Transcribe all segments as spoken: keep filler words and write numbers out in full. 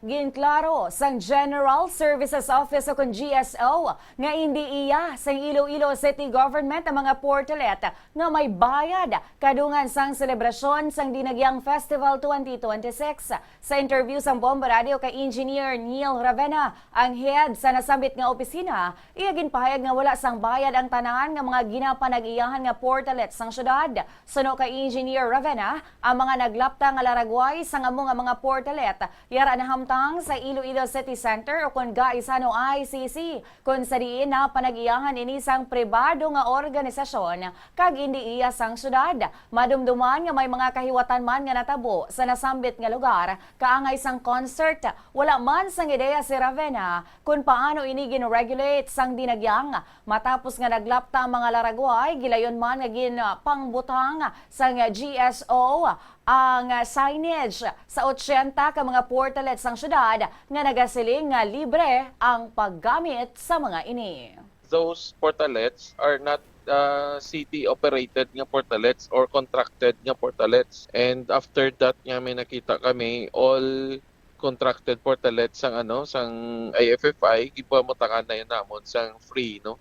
Ginklaro sang General Services Office o kon G S O nga indi iya sang Iloilo City Government ang mga portalet nga may bayad kadungan sang selebrasyon sang Dinagyang Festival twenty twenty-six. Sa interview sang Bomba Radio kay Engineer Neil Ravena, ang head sa nasambit nga opisina, iya ginpahayag nga wala sang bayad ang tanan nga mga ginapanag-iyahan nga portalet sang syudad. Suno kay Engineer Ravena, ang mga naglapta nga laragway sang amo nga mga portalet yara nahamtang sa Iloilo City Center o kon Gaisano I C C, kon sa diin napanag-iyahan ini sang pribado nga organisasyon kag indi iya sang syudad. Madumduman nga may mga kahiwatan man nga natabo sa nasambit nga lugar kaangay sang concert. Wala man sang ideya si Ravena kon paano ini gin-regulate sang Dinagyang. Matapos nga naglapta ang mga laragway, gilayon man nga ginpangbutang sang G S O ang signage sa ochenta ka mga portalet sang syudad nga nagasiling nga libre ang paggamit sa mga ini. Those portalets are not uh, city-operated nga portalets or contracted nga portalets. And after that nga may nakita kami, all contracted portalets sang ano, sang I F F I, gipamutangan na yun namon sang free, no?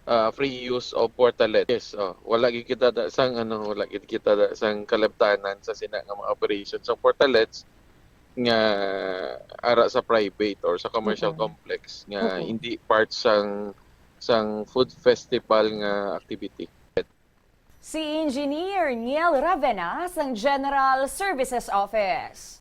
Uh, free use of portalets. Yes, oh, wala gid kita da sang ano, wala gid kita da sang kalabtanan sa sina nga mga operations sang portalets nga ara sa private or sa commercial Mm-mm. complex nga Mm-mm. hindi part sang sang food festival nga activity. Si Engineer Neil Ravena sang General Services Office.